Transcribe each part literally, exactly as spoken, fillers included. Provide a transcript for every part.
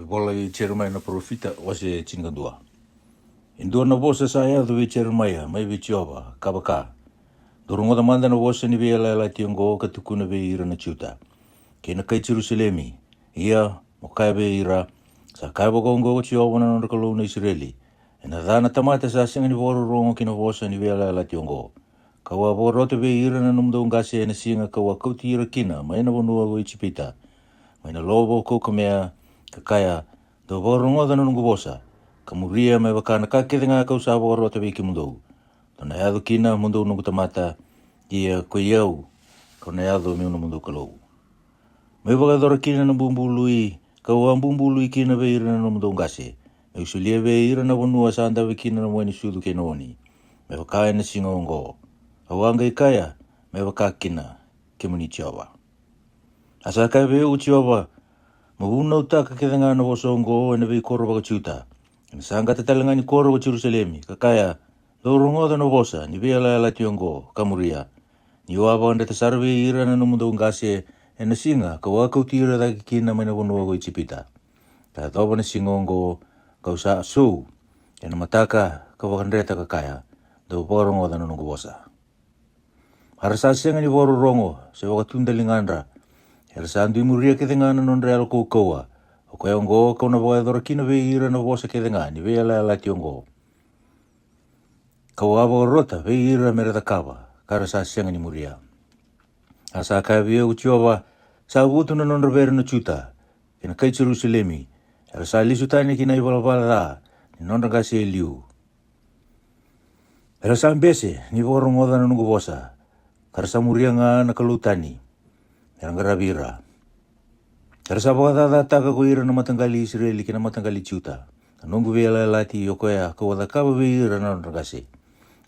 Vola i Jeremaia na parofita, wase tinikadua. E dua na vosa sa yaco vei Jeremaia mai vei Jiova, ka vaka: Dou rogoca mada na vosa ni veiyalayalati oqo ka tukuna vei ira na Juta kei na kai Jerusalemi. Ia mo kaya vei ira: Sa kaya vakaoqo ko Jiova na nodra Kalou na Isireli: Ena ca na tamata sa sega ni vakarorogo ki na vosa ni veiyalayalati oqo, kau a vakarota vei ira na nomudou qase ena siga kau a kauti ira kina mai na vanua ko Ijipita, mai na lovo kaukamea, ka kaya: Dou vakarogoca na noqu vosa, ka muria me vaka na ka kece ga kau sa vakarota vei kemudou. Dou na yaco kina mo dou noqu tamata, ia ko i au kau na yaco meu nomudou Kalou. Meu vakayacora kina na bubului kau a bubului kina vei ira na nomudou qase, meu solia vei ira na vanua sa dave kina na wai ni sucu kei na oni, me vaka ena siga oqo. Au a qai kaya: Me vaka kina, kemuni Jiova. A sa kaya vei au ko Jiova: Mo vunautaka kece ga na vosa oqo ena veikoro vakaJuta, ena saqata tale ga ni koro ko Jerusalemi, ka kaya: Dou rogoca na vosa ni veiyalayalati oqo, ka muria. Niu a vakadreta sara vei ira na nomudou qase ena siga kau a kauti ira cake kina mai na vanua ko Ijipita, ka yacova na siga oqo, kau sa sou ena mataka ka vakadreta ka kaya: Dou vakarogoca na noqu vosa. A ra sa sega ni vakarorogo se vakatudaligadra, era sa dui muria kece ga na nodra yalo kaukauwa. O koya oqo kau na vakayacora kina vei ira na vosa kece ga ni veiyalayalati oqo, kau a vakarota vei ira me ra cakava, ka ra sa sega ni muria. A sa kaya vei au ko Jiova: Sa votu na nodra vere na Juta kei na kai Jerusalemi, era sa lesu tani ki na ivalavala ca ni nodra qase e liu. Era sa bese ni vakarogoca na noqu vosa, ka ra sa muria ga na kalou tani me ra qaravi ira. Era sa vakacacataka ko ira na mataqali Isireli kei na mataqali Juta na noqu veiyalayalati, o koya kau a cakava vei ira na nodra qase.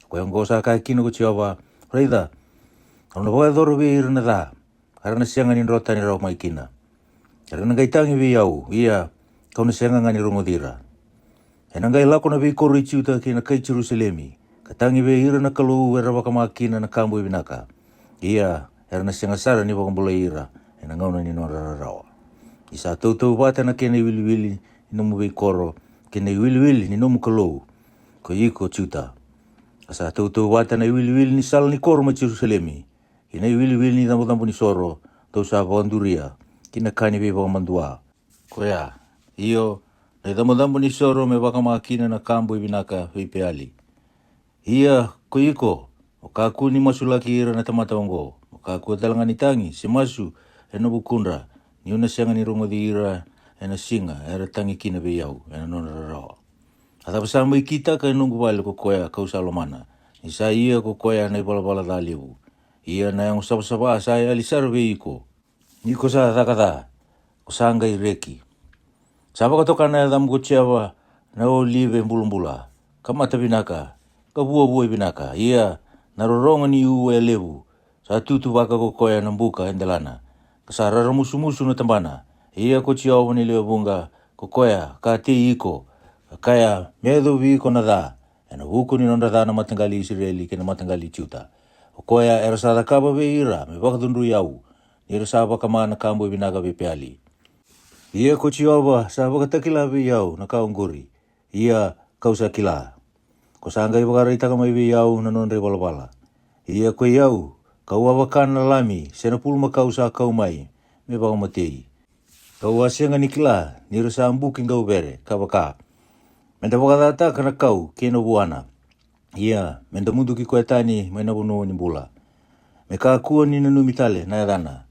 O koya oqo sa kaya kina ko Jiova: Raica, au na vakayacora vei ira na ca, ka ra na sega ni dro tani rawa mai kina. Era na qai tagi vei au, ia kau na sega ga ni rogoci ira. Ena qai lako na veikoro i Juta kei na kai Jerusalemi, ka tagi vei ira na kalou era vakama kina na ka boi vinaka, ia era na sega sara ni vakabulai ira ena gauna ni nodra rarawa. Ni sa tautauvata na kena iwiliwili ni nomu veikoro kei na iwiliwili ni nomu kalou, ko iko Juta. A sa tautauvata na iwiliwili ni sala ni koro mai Jerusalemi, kei na iwiliwili ni icabocabo ni soro dou sa vakaduria ki na ka ni veivakamadua, koya, io, na icabocabo ni soro me vakama kina na ka boi vinaka vei Peali. Ia ko iko, mo kakua ni masulaki ira na tamata oqo, mo kakua tale ga ni tagi se masu ena vukudra, niu na sega ni rogoci ira ena siga era tagi kina vei au ena nodra rarawa. A cava sa mai kitaka e noqu vale ko koya kau sa lomana, ni sa ia ko koya na ivalavala ca levu, ia na yago savasava sa yali sara vei iko? Ni ko sa caka ca, ko sa qai reki. Sa vakatoka na yacamu ko Jiova na olive bulabula, ka mata vinaka, ka vuavuai vinaka, ia na rorogo ni ua e levu. Sa tutuvaka ko koya na buka e delana, ka sa raramusumusu na tabana. Ia ko Jiova ni lewe vuqa, ko koya ka tei iko, ka kaya me yacovi iko na ca ena vuku ni nodra ca na mataqali Isireli kei na mataqali Juta, o koya era sa cakava vei ira me vakacudrui au, ni ra sa vakama na ka boi vinaka vei Peali. Ia ko Jiova sa vakatakila vei au na ka oqori, ia kau sa kila. Ko sa qai vakaraitaka mai vei au na nodra ivalavala. Ia ko i au, kau a vaka na lami se na pulumakau sa kau mai me vakamatei. Kau a sega ni kila ni ra sa buki dauvere, ka vaka: Me da vakacataka na kau kei na vuana, ia me da muduki koya tani mai na vanua ni bula, me kakua ni nanumi tale na yacana.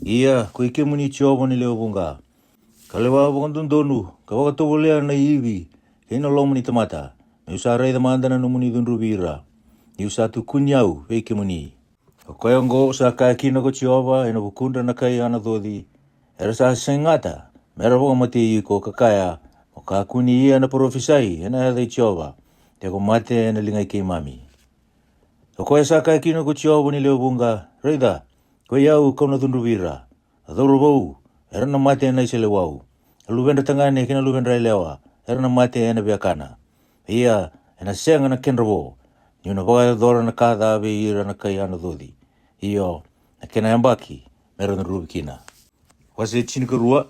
Ia ko i kemuni Jiova ni lewe vuqa, ka lewa vakadodonu ka vakatovolea na ivi kei na loma ni tamata, meu sa raica mada na nomuni cudruvi ira, niu sa tukuni au vei kemuni. O koya oqo sa kaya kina ko Jiova ena vukudra na kai Anacoci, era sa segata me ra vakamatei iko, ka kaya: Mo kakua ni ia na parofisai ena yaca i Jiova, de ko mate ena liga i keimami. O koya sa kaya kina ko Jiova ni lewe vuqa: Raica, ko i au kau na cudruvi ira. A cauravou era na mate ena iseleiwau, a luvedra tagane kei na luvedra yalewa era na mate ena viakana. Ia ena sega na kedra vo, niu na vakayacora na ka ca vei ira na kai Anacoci, io, na kena yabaki me ra cudruvi kina. Wase tinikarua.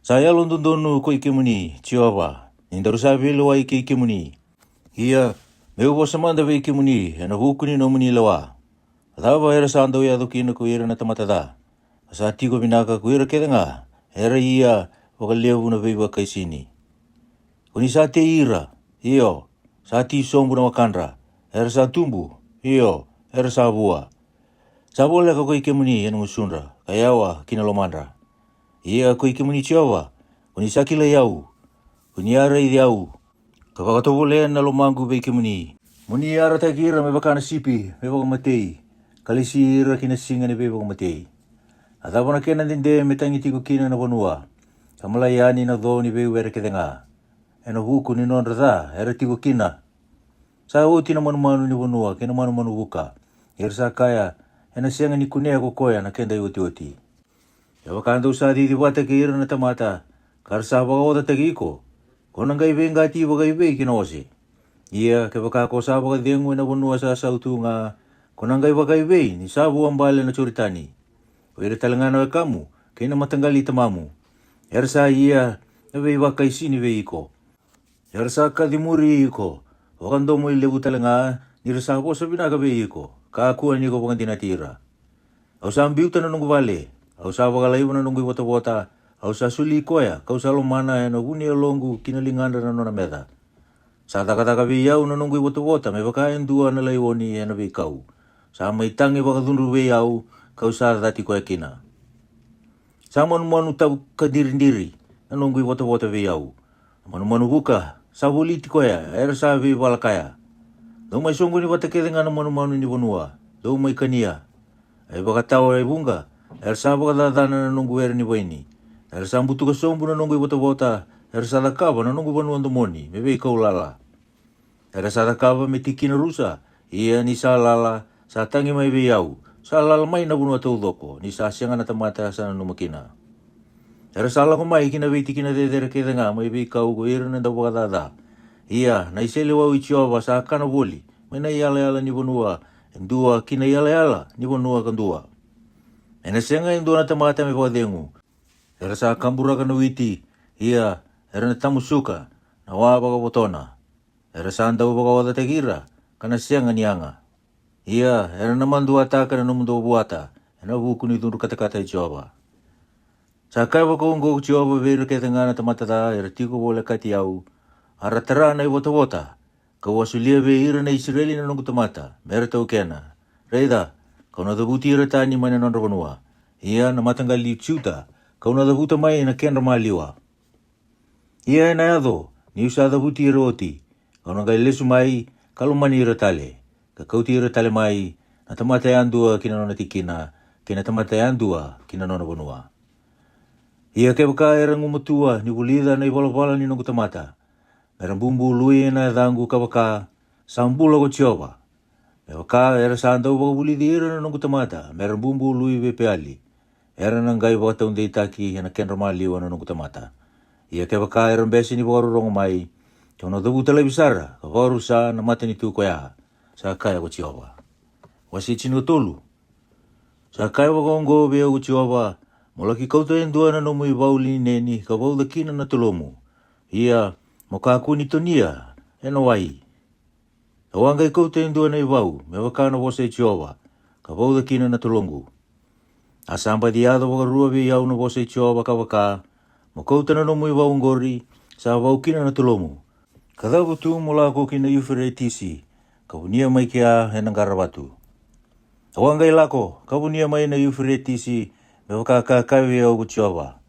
Sa yalododonu koi kemuni, Jiova, ni daru sa veilewai kei kemuni. Ia, me'u vosa mada vei kemuni e na vuku ni nomuni lewa. A cava era sa dau yaco kina ko ira na tamata ca? A sa tiko vinaka ko ira kece ga era ia vakalevu na veivakaisini. Ko ni sa tei ira, io, sa ti sobu na wakadra, era sa tubu, io, era sa vua. Sa voleka koi kemuni e na gusudra, ka yawa ki na lomadra. Ia koi kemuni Jiova, ko ni sa kilai au, ko ni a raici au, ka vakatovolea na lomaqu vei kemuni. Mo ni arataki ira me vaka na sipi me vakamatei, ka lesi ira ki na siga ni veivakamatei. A cava na kena dede me tagi tiko kina na vanua, ka malai yani na co ni veiwere kece ga? E na vuku ni nodra ca era tiko kina. Sa oti na manumanu ni vanua kei na manumanu vuka. Era sa kaya, e na sega ni kunea ko koya na keda iotioti. Kevaka dou sa cici vata kei ira na tamata, ka ra sa vakaocataki iko, ko na qai veiqati vakaivei ki na ose? Ia kevaka ko sa vakacegu e na vanua sa sautu ga, ko na qai vakaivei ni sa vua bale na Joritani? Ko ira tale ga na wekamu kei na mataqali i tamamu, era sa ia na veivakaisini vei iko. Era sa kaci muri iko vakadomoilevu tale ga, ni ra sa vosa vinaka vei iko, kakua ni ko vakadinati ira. Au sa biuta na noqu vale, au sa vakalaiva na noqu ivotavota, au sa soli koya, ka'u sa lomana e na vu ni yaloqu ki na ligadra na nona meca. Sa cakacaka vei au na noqu ivotavota me vaka e dua na laioni e na veikau. Sa mai tagi vakacudru vei au, ka'u sa cati koya kina. Sa manumanu tauka diridiri na noqu ivotavota vei au. Na manumanu vuka sa voliti koya, era sa veivala kaya. Dou mai soqoni vata kece ga na manumanu ni vanua, dou mai kania. E vakatawa e vuqa, era sa vakacacana na noqu were ni vaini. Era sa butuka sobu na noqu ivotavota, era sa cakava na noqu vanua domoni me veikau lala. Era sa cakava me tikina rusa, ia ni sa lala, sa tagi mai vei au, sa lala mai na vanua taucoko, ni sa sega na tamata sa nanuma kina. Era sa lako mai ki na veitikina cecere kece ga mai veikau ko ira na dauvakacaca. Ia na iseleiwau i Jiova sa kana voli mai na iyalayala ni vanua e dua ki na iyalayala ni vanua ka dua. E na sega e dua na tamata me vakacegu. Era sa kaburaka na witi, ia era na tamusuka na wa vakavotona. Era sa dau vakaocataki ira ka na sega ni yaga. Ia era na maduataka na nomudou vuata e na vuku ni cudru katakata i Jiova. Sa kaya vakaoqo ko Jiova vei ira kece ga na tamata ca era tiko volekati au, a ra tara na ivotavota, ka'u a solia vei ira na Isireli na noqu tamata me ra taukena. Raica, ka'u na cavuti ira tani mai na nodra vanua, ia na mataqali i Juta ka'u na cavuta mai na kedra maliwa. Ia e na yaco ni'u sa cavuti ira oti, ka'u na qai lesu mai ka lomani ira tale, ka kauti ira tale mai, na tamata yadua ki na nona tikina, kei na tamata yadua ki na nona vanua. Ia kevaka era gumatua ni vulica na ivalavala ni noqu tamata, me ra bubului e na yacaqu ka vaka, sa bula ko Jiova, me vaka era sa dau vakavulici ira na noqu tamata me ra bubului vei Peali, era na qai vakataudeitaki e na kedra maliwa na noqu tamata. Ia kevaka era bese ni vakarorogo mai, ka'u na cavuta laivi sara ka vakarusa na matanitu koya, sa kaya ko Jiova. Wase tinikatolu. Sa kaya vakaoqo vei au ko Jiova, mo laki kauta e dua na nomu ivau lineni ka vauca kina na tolomu. Ia, mo kakua ni tonia e na wai. Au a qai kauta e dua na ivau me vaka na vosa i Jiova, ka vauca kina na toloqu. A sa baci yaco vakarua vei au na vosa i Jiova ka vaka, mo kauta na nomu ivau oqori, sa vau kina na tolomu, ka cavutu mo lako ki na Iuferetisi, ka vunia mai kea e na qaravatu. Au a qai lako ka vunia mai na Iuferetisi, me vaka ka kaya vei au ko Jiova.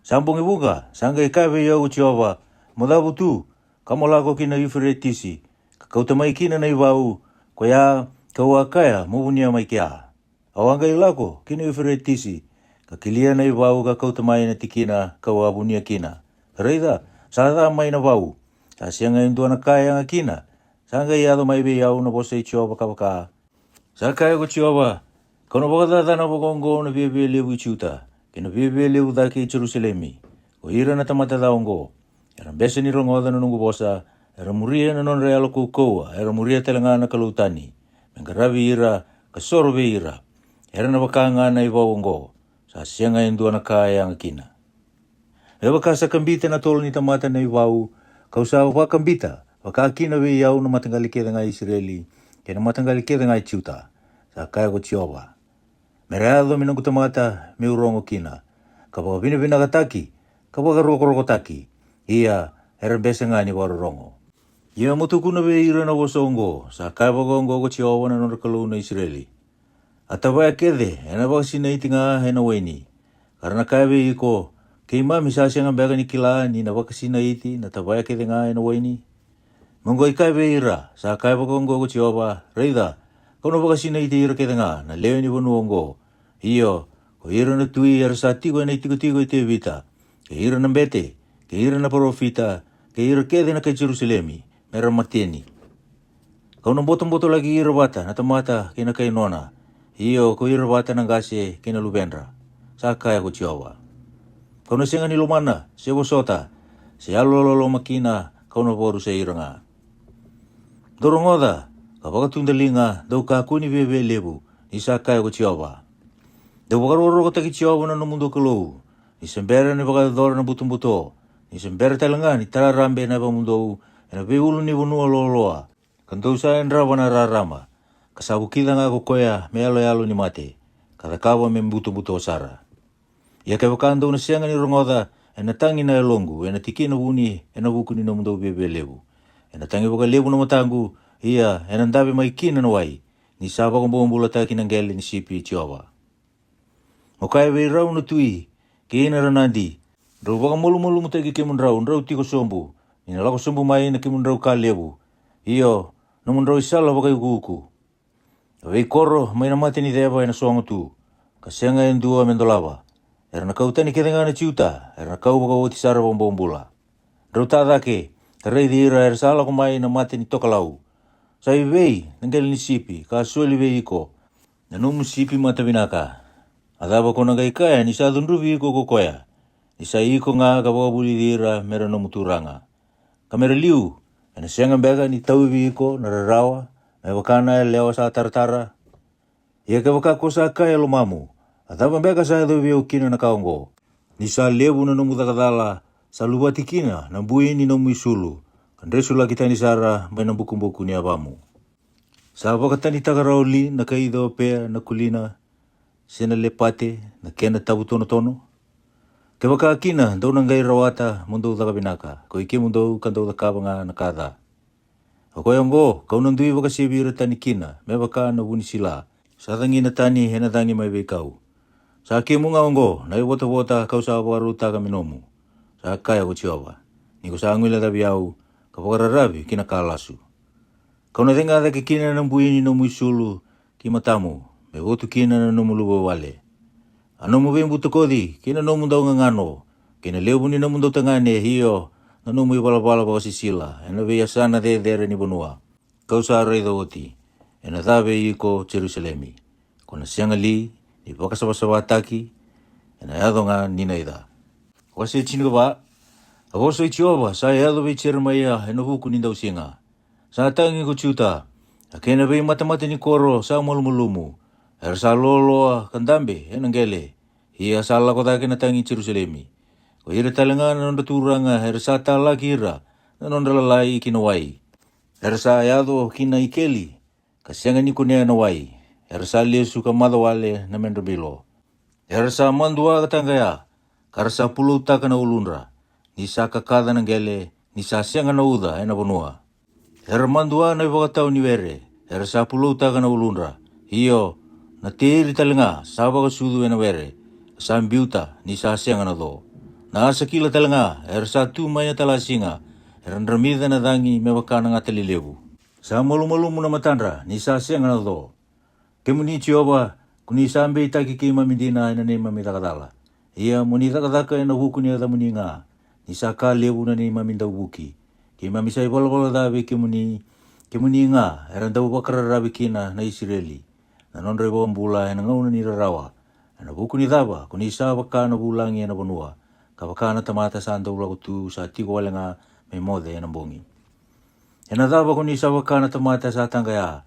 Sa bogi vuqa sa qai kaya vei au ko Jiova, mo cavutu, ka mo lako ki na Iuferetisi, ka kauta mai kina na ivau, koya ka'u a kaya mo vunia mai kea. Au a qai lako ki na Iuferetisi, ka kelia na ivau ka kauta mai na tikina ka'u a vunia kina. Ka raica, sa ca mai na vau, sa sega e dua na ka e yaga kina. Sa qai yaco mai vei au na vosa i Jiova ka vaka, sa kaya ko Jiova, ka'u na vakacacana vakaoqo na viavialevu i Juta, kei na viavialevu cake i Jerusalemi, ko ira na tamata ca oqo. Era bese ni rogoca na noqu vosa, era muria na nodra yalo kaukauwa, era muria tale ga na kalou tani, me qaravi ira ka soro vei ira. Era na vaka ga na ivau oqo, sa sega e dua na ka e yaga kina. Me vaka sa kabita na tolo ni tamata na i vau, ka'u sa vakabita vaka kina vei au na mataqali kece ga i Isireli, kei na mataqali kece ga i Juta, sa kaya ko Jiova. Me ra yaco me noqu tamata me'u rogo kina, ka vakavinavinakataki, ka vakarokorokotaki, ia era bese ga ni vakarorogo. Ia mo tukuna vei ira na vosa oqo, sa kaya vakaoqo ko Jiova na nodra Kalou na Isireli. A tavaya kece ena vakasinaiti ga ena waini. Ka ra na kaya vei iko, keimami sa sega beka ni kila ni na vakasinaiti na tavaya kece ga ena waini? Mo qai kaya vei ira, sa kaya vakaoqo ko Jiova, raica, ka'u na vakasinaiti ira kece ga na lewe ni vanua oqo. Io, ko ira na tui era sa tiko ena itikotiko i Tevita, kei ira na bete, kei ira na parofita, kei ira kece na kai Jerusalemi, me ra mateni. Ka'u na botobotolaki ira vata na tamata kei na kai nona, io ko ira vata na qase kei na luvedra, sa kaya ko Jiova. Ka'u na sega ni lomana, se vosota, se yalololoma kina, ka'u na vakarusai ira ga. Dou rogoca, ka vakatudaliga, dou kakua ni viavia levu, ni sa kaya ko Jiova. Dou vakarokorokotaki Jiova na nomudou Kalou, ni se bera ni vakayacora na butobuto, ni se bera tale ga ni tararabe na yavamudou ena veiulunivanua loaloa, ka dou sa yadrava na rarama, ka sa vukica ga ko koya me yaloyalo ni mate, ka cakava me butobuto sara. Ia kevaka dou na sega ni rogoca, ena tagi na yaloqu, ena tikina vuni ena vuku ni nomudou viavia levu. Ena tagi vakalevu na mataqu, ia ena dave mai kina na wai, ni sa vakabobulataki na qele ni sipi i Jiova. Mo kaya vei rau na tui, kei na ranadi, drau vakamalumalumutaki kemudrau, drau tiko sobu, ni na lako sobu mai na kemudrau ka levu, io, nomudrau i sala vakaiukuuku. A veikoro mai na mata ni ceva ena sogo tu, ka sega e dua me dolava. Era na kau tani kece ga na Juta, era na kau vakaoti sara vakabobula. Drau ta cake, ka raici ira era sa lako mai na mata ni tokalau. Sa i vei na qele ni sipi ka soli vei iko, na nomu sipi matavinaka? A cava ko na qai kaya ni sa cudruvi iko ko koya, ni sa iko ga ka vakavulici ira me ra nomu turaga? Ka me ra liu, ena sega beka ni tauvi iko na rarawa, me vaka na yalewa sa taratara? Ia kevaka ko sa kaya e lomamu, a cava beka sa yacovi au kina na ka oqo? Ni sa levu na nomu cakacala, sa luvati kina na bui ni nomu isulu, ka dresulaki tani sara mai na bukubuku ni yavamu. Sa vakatanitaka rawa li na kai Iciopea na kulina, se na lepate na kena tavutonotono? Kevaka kina dou na qai rawata mo dou caka vinaka, ko i kemudou ka dou cakava ga na ka ca. O koya oqo ka'u na dui vakasevi ira tani kina me vaka na vu ni sila, sa cagina tani ena cagi mai veikau. Sa kemu ga oqo na ivotavota ka'u sa vakarautaka me nomu, sa kaya ko Jiova, ni ko sa guilecavi au, ka vakararavi ki na ka lasu. Ka'u na cega cake kina na bui ni nomu isulu ki matamu, me votu kina na nomu luvawale, a nomu veibutakoci kei na nomu daugagano, kei na levu ni nomu dautagane, io, na nomu ivalavala vakasisila ena veiyasana cecere ni vanua. Ka'u sa raica oti, ena ca vei iko Jerusalemi, ko na sega li ni vakasavasavataki, ena yaco ga ni nai ca. Wase tinikava. A vosa i Jiova sa yaco vei Jeremaia ena vuku ni dausiga. Sa tagi ko Juta, a kena veimatamata ni koro sa malumalumu, era sa loaloa ka dabe ena qele. Ia sa lako cake na tagi i Jerusalemi. Ko ira tale ga na nodra turaga era sa talaki ira na nodra lalai ki na wai. Era sa yaco ki na ikeli, ka sega ni kunea na wai. Era sa lesu ka maca wale na medra bilo. Era sa madua ka taqaya, ka ra sa puloutaka na uludra, ni sa kakaca na qele, ni sa sega na uca ena vanua. Era madua na ivakatau ni were, era sa puloutaka na uludra. Io, na teiri tale ga sa vakasucu ena were, sa biuta, ni sa sega na co. Na asa kila tale ga era sa tu mai na talasiga, era dramica na cagi me vaka na gata lelevu. Sa malumalumu na matadra, ni sa sega na co. Kemuni Jiova, ko ni sa beitaki keimami dina ena neimami cakacala. Ia mo ni cakacaka ena vuku ni yacamuni ga, ni sa ka levu na neimami dauvuki. Keimami sa ivalavala ca vei kemuni, kemuni ga era dau vakararavi kina na Isireli, na nodra ivakabula ena gauna ni rarawa. Ena vuku ni cava ko ni sa vaka na vulagi ena vanua, ka vaka na tamata sa dau lako tu sa tiko wale ga me moce ena bogi? Ena cava ko ni sa vaka na tamata sa taqaya,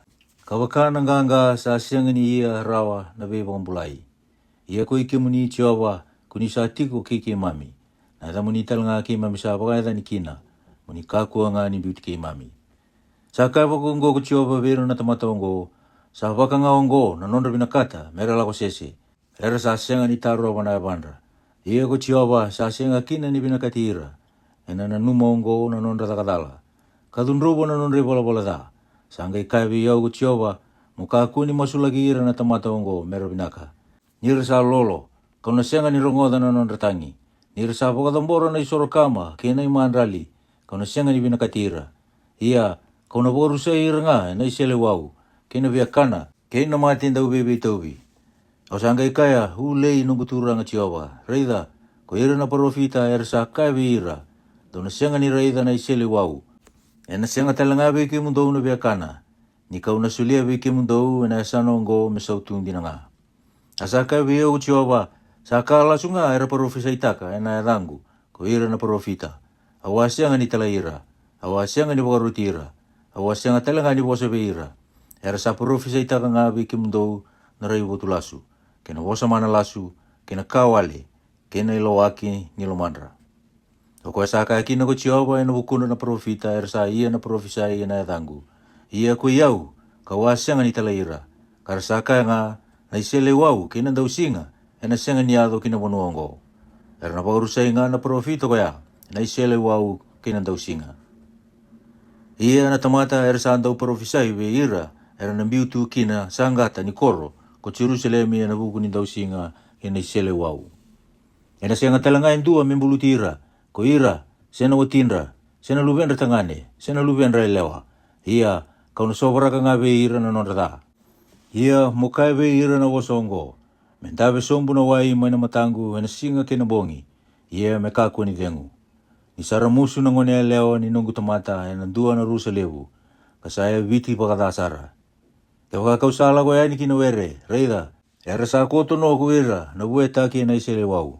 ka vaka na qaqa sa sega ni ia rawa na veivakabulai? Ia ko i kemuni Jiova, ko ni sa tiko kei keimami, na na yacamuni tale ga keimami sa vakayacani kina, mo ni kakua ga ni biuti keimami. Sa kaya vakaoqo ko Jiova vei ira na tamata oqo, sa vaka ga oqo na nodra vinakata me ra lako sese, era sa sega ni tarova na yavadra. Ia ko Jiova sa sega kina ni vinakati ira, ena nanuma oqo na nodra caka cala, ka cudruva na nodra ivalavala ca. Sa qai kaya vei au ko Jiova, mo kakua ni masulaki ira na tamata oqo me ra vinaka. Ni ra sa lolo, kau na sega ni rogoca na nodra tagi. Ni ra sa vakacabora na isoro kama kei na imadrali, kau na sega ni vinakati ira. Ia, kau na vakarusai ira ga ena iseleiwau, kei na viakana, kei na mate dauveiveitauvi. Au sa qai kaya, Ulei noqu Turaga Jiova, raica, ko ira na parofita era sa kaya vei ira, dou na sega ni raica na iseleiwau. Ena sega tale ga vei kemudou na viakana, ni kau na solia vei kemudou ena yasana oqo me sautu dina ga. A sa kaya vei au ko Jiova, sa ka lasu ga era parofisaitaka ena yacaqu, ko ira na parofita. Au a sega ni talai ira, au a sega ni vakaroti ira, au a sega tale ga ni vosa vei ira. Era sa parofisaitaka ga vei kemudou na raivotu lasu, kei na vosa mana lasu, kei na ka wale, kei na ilawaki ni lomadra. O koya sa kaya kina ko Jiova ena vukudra na parofita era sa ia na parofisai ena yacaqu. Ia ko i au, kau a sega ni talai ira. Ka ra sa kaya ga, na iseleiwau kei na dausiga, ena sega ni yaco ki na vanua oqo. Era na vakarusai ga na parofita koya, na iseleiwau kei na dausiga. Ia na tamata era sa dau parofisai vei ira era na biu tu kina saqata ni koro ko Jerusalemi ena vuku ni dausiga kei na iseleiwau. Ena sega tale ga e dua me buluti ira, ko ira, se na watidra, se na luvedra tagane, se na luvedra yalewa. Ia, kau na sovaraka ga vei ira na nodra ca. Ia, mo kaya vei ira na vosa oqo, me dave sobu na wai mai na mataqu ena siga kei na bogi, ia me kakua ni cegu. Ni sa ramusu na gone yalewa ni noqu tamata ena dua na rusa levu, ka sa yaviti vakaca sara. Kevaka kau sa lako yani ki na were, raica, era sa koto no ko ira na vuetaki ena iseleiwau.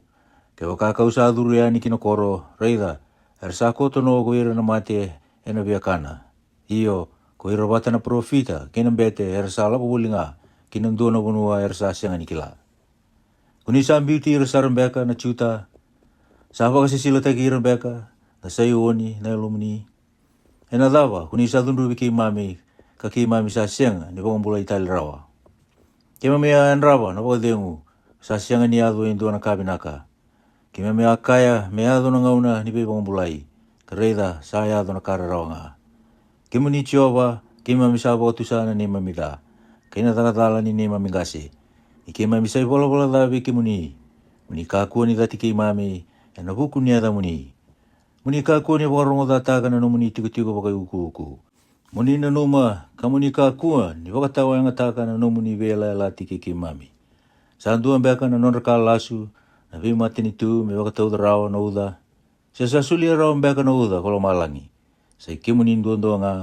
Kevaka kau sa curu yani ki na koro, raica, era sa koto no ko ira na mate ena viakana. Io, ko ira vata na parofita kei na bete era sa lako voli ga ki na dua na vanua era sa sega ni kila. Ko ni sa biuti ira sara beka na Juta, sa vakasisilataki ira beka na Saioni na yalomuni. Ena cava ko ni sa cudruvi keimami, ka keimami sa sega ni vakabulai tale rawa? Keimami a yadrava na vakacegu, sa sega ni yaco e dua na ka vinaka. Keimami a kaya me yaco na gauna ni veivakabulai, ka raica sa yaco na ka rarawa ga. Kemuni Jiova, keimami sa vakatusa na neimami ca, kei na cakacala ni neimami qase. Ni keimami sa ivalavala ca vei kemuni, mo ni kakua ni cati keimami ena vuku ni yacamuni. Mo ni kakua ni vakarogocataka na nomuni tikotiko vakaiukuuku. Mo ni nanuma, ka mo ni kakua ni vakatawayagataka na nomuni veiyalayalati kei keimami. Sa dua beka na nodra ka lasu na veimatanitu me vakatauca rawa na uca? Se sa solia rawa beka na uca ko lomalagi? Sa i kemuni duadua ga,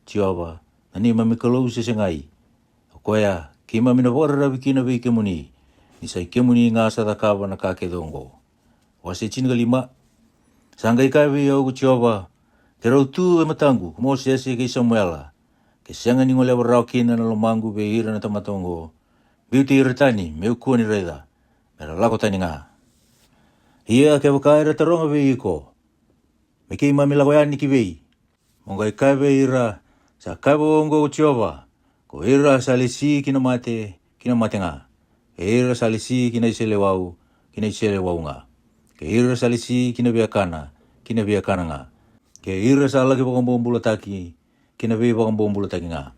Jiova, na neimami Kalou se segai. O koya keimami na vakararavi kina vei kemuni, ni sa i kemuni ga sa cakava na ka kece oqo. Wase tinikalima. Sa qai kaya vei au ko Jiova, ke rau tu e mataqu ko Mosese kei Samuela, ke sega ni goleva rawa kina na lomaqu vei ira na tamata oqo, biuti ira tani me'u kua ni raica, me ra lako tani ga. Ia kevaka era taroga vei iko, me keimami lako yani ki vei? Mo qai kaya vei ira, sa kaya vakaoqo ko Jiova, ko ira sa lesi ki na mate, ki na mate ga. Kei ira sa lesi ki na iseleiwau, ki na iseleiwau ga. Kei ira sa lesi ki na viakana, ki na viakana ga. Kei ira sa laki vakabobulataki, ki na veivakabobulataki ga.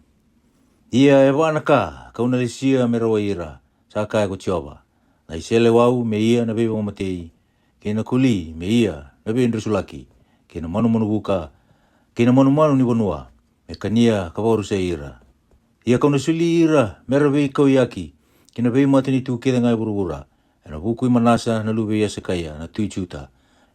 Ia e va na ka kau na lesia me rawai ira, sa kaya ko Jiova. Na iseleiwau me ia na veivakamatei, kei na koli me ia na veidresulaki, kei na manumanu vuka, kei na manumanu ni vanua, me kania ka vakarusai ira. Ia kau na soli ira me ra veikauyaki ki na veimatanitu kece ga e vuravura, ena vuku i Manasa na luve i Esekaia na tui Juta,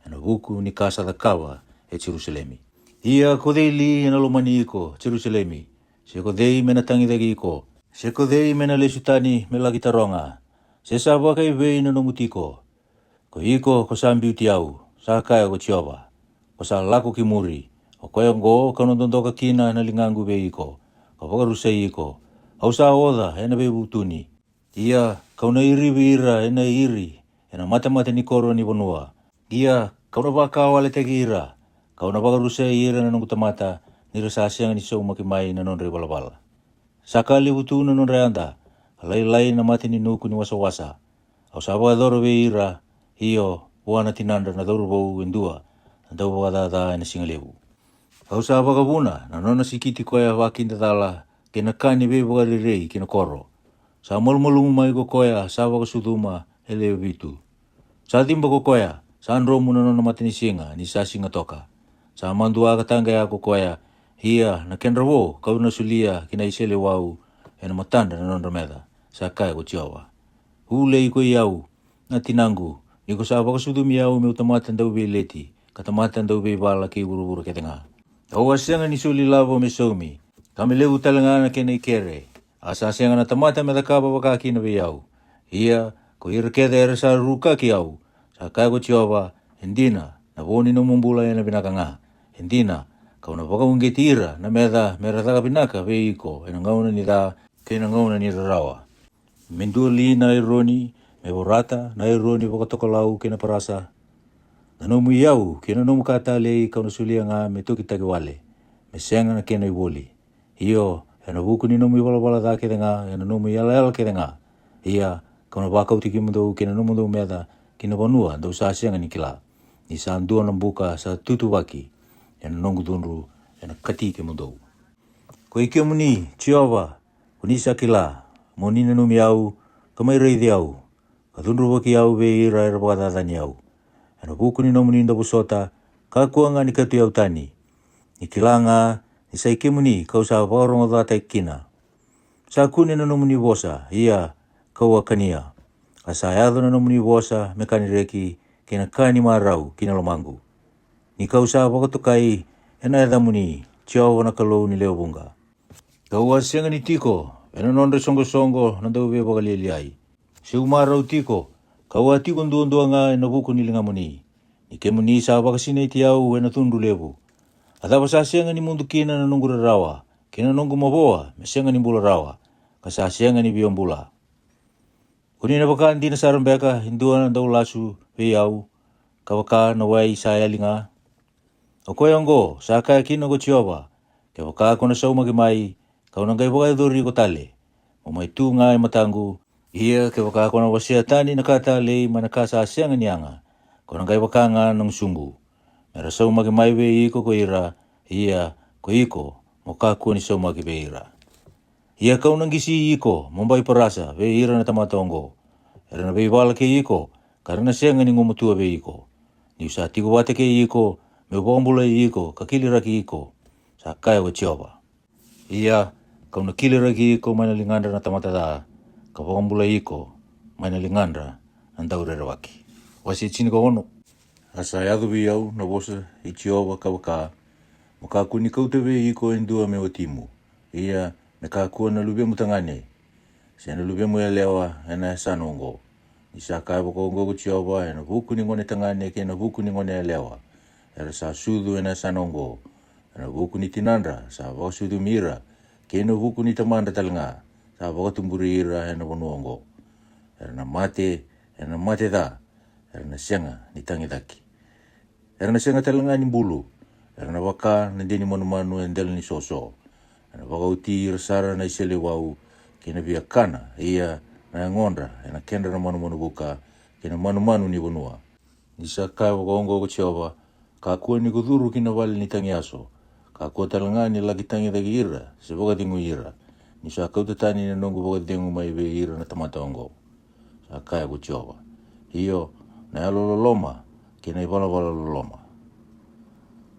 ena vuku ni ka sa cakava e Jerusalemi. Ia ko cei li ena lomani iko, Jerusalemi? Se ko cei me na tagicaki iko? Se ko cei me na lesu tani me laki taroga, se sa vakaevei na nomu tiko? Ko iko ko sa biuti au, sa kaya ko Jiova, ko sa lako ki muri. O koya oqo kau na dodoka kina na ligaqu vei iko, ka vakarusai iko. Au sa oca ena veivutuni. Ia kau na irivi ira ena iri ena matamata ni koro ni vanua. Ia Ka'u na vakawaletaki ira, ka'u na vakarusai ira na noqu tamata, ni ra sa sega ni saumaki mai na nodra ivalavala. Sa ka levu tu na nodra yada, ka lailai na mate ni nuku ni wasawasa. Au sa vakayacora vei ira, io, vua na tinadra na cauravou e dua na dauvakacaca e na siga levu. Au sa vakavuna na nona sikiti koya vakidacala kei na ka ni veivakarerei ki na koro. Sa malumalumu mai ko koya sa vakasucuma e lewe vitu. Sa ciba ko koya, sa dromu na nona matanisiga ni sa siga toka. Sa madua ka taqaya ko koya, ia na kedra vo ka'u na solia ki na iseleiwau e na matadra na nodra meca, sa kaya ko Jiova. Ulei ko i au, na tinaqu, ni ko sa vakasucumi au me'u tamata dauveileti, ka tamata dauveivala kei vuravura kece ga. Au a sega ni soli lavo me saumi, ka me levu tale ga na kena i kere, a sa sega na tamata me cakava vaka kina vei au. Ia, ko ira kece era sa rukaki au, sa kaya ko Jiova, e dina, na vo ni nomu bula e na vinaka ga. E dina, ka'u na vakauqeti ira na meca me ra caka vinaka vei iko e na gauna ni ca kei na gauna ni rarawa. Me dua li na aironi, me vorata na aironi vakatokalau kei na parasa? Na nomu i au kei na nomu ka talei ka'u na solia ga me tokitaki wale, me sega na kena i voli. Io, e na vuku ni nomu i valavala ca kece ga, e na nomu i yalayala kece ga. Ia, ka'u na vakauti kemudou kei na nomudou meca ki na vanua dou sa sega ni kila, ni sa dua na buka sa tutuvaki e na noqu cudru e na kati kemudou. Ko i kemuni, Jiova, ko ni sa kila, mo ni nanumi au, ka mai raici au, ka cudruvaki au vei ira era vakacacani au. E na vuku ni nomuni dauvosota, kakua ga ni katu i au tani. Ni kila ga ni sa i kemuni ka'u sa vakarogocataki kina. Sa kune na nomuni vosa, ia ka'u a kania. Ka sa yaco na nomuni vosa me ka ni reki, kei na ka ni marau ki na lomaqu. Ni ka'u sa vakatokai e na yacamuni, Jiova na Kalou ni lewe vuqa. Ka'u a sega ni tiko e na nodra soqosoqo na dauveivakalialiai. Se'u marau tiko, ka'u a tiko duadua ga e na vuku ni ligamuni. Ni kemuni sa vakasinaiti au e na cudru levu. A cava sa sega ni mudu kina na noqu rarawa, kei na noqu mavoa me sega ni bula rawa, ka sa sega ni via bula? Ko ni na vaka dina sara beka e dua na daulasu vei au, ka vaka na wai sa yali ga? O koya oqo sa kaya kina ko Jiova, kevaka ko na saumaki mai, ka'u na qai vakayacori iko tale. Mo mai tu ga e mataqu, ia kevaka ko na wasea tani na ka talei mai na ka sa sega ni yaga, ko na qai vaka ga na gusuqu. Me ra saumaki mai vei iko ko ira, ia ko iko mo kakua ni saumaki vei ira. Ia ka'u na qisi iko mo bai parasa vei ira na tamata oqo. Era na veivala kei iko, ka ra na sega ni gumatua vei iko. Ni'u sa tiko vata kei iko, me'u vakabulai iko ka kiliraki iko, sa kaya ko Jiova. Ia, ka'u na kiliraki iko mai na ligadra na tamata ca, ka vakabulai iko mai na ligadra na daurerevaki. Wase tinikaono. A sa yaco vei au na vosa i Jiova ka vaka, mo kakua ni kauta vei iko e dua me watimu, ia me kakua na luvemu tagane, se na luvemu yalewa e na yasana oqo. Ni sa kaya vakaoqo ko Jiova e na vuku ni gone tagane kei na vuku ni gone yalewa era sa sucu e na yasana oqo, e na vuku ni tinadra sa vakasucumi ira, kei na vuku ni tamadra tale ga sa vakatuburi ira e na vanua oqo. Era na mate e na mate ca, era na sega ni tagicaki. Era na sega tale ga ni bulu, era na vaka na de ni manumanu e dela ni soso. Era na vakaoti ira sara na iseleiwau kei na viakana, ia na yagodra e na kedra na manumanu vuka kei na manumanu ni vanua. Ni sa kaya vakaoqo ko Jiova, kakua ni ko curu ki na vale ni tagiyaso, kakua tale ga ni laki tagicaki ira se vakacegui ira, ni sa kauta tani na noqu vakacegu mai vei ira na tamata oqo, sa kaya ko Jiova. Io, na yalololoma kei na ivalavala loloma.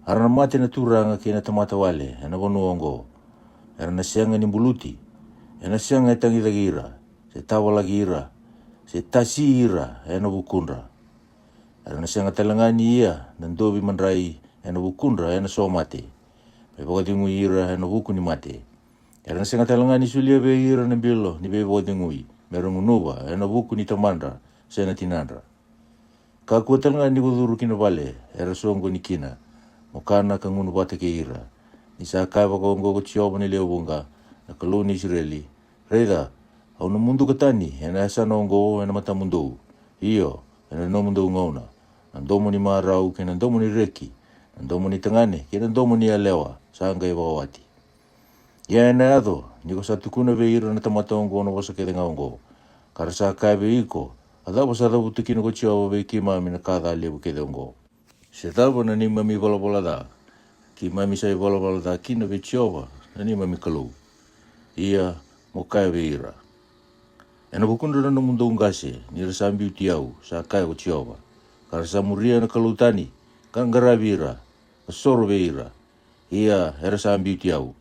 A ra na mate na turaga kei na tamata wale e na vanua oqo. Era na sega ni buluti, e na sega e tagicaki ira, se tavalaki ira, se tasi ira e na vukudra. Era na sega tale ga ni ia na dovi madrai e na vukudra e na so mate, me vakacegui ira e na vuku ni mate. Era na sega tale ga ni solia vei ira na bilo ni veivakacegui me ra gunuva e na vuku ni tamadra se na tinadra. Kakua tale ga ni ko curu ki na vale era soqoni kina, mo kana ka gunu vata kei ira. Ni sa kaya vakaoqo ko Jiova ni lewe vuqa, na Kalou ni Isireli, raica, au na muduka tani e na yasana oqo e na matamudou, io, e na nomudou gauna. na domo ni marau kei na domo ni reki, na domo ni tagane kei na domo ni yalewa sa qai vakawati. Ia ena yaco ni ko sa tukuna vei ira na tamata oqo na vosa kece ga oqo, ka ra sa kaya vei iko, a cava sa cavuta kina ko Jiova vei keimami na ka ca levu kece oqo? Se cava na neimami valavala ca? Keimami sa ivalavala ca kina vei Jiova na neimami Kalou. Ia mo kaya vei ira, ena vukudra na nomudou qase ni ra sa biuti au, sa kaya ko Jiova, ka ra sa muria na kalou tani, ka qaravi ira, ka soro vei ira. Ia era sa biuti au,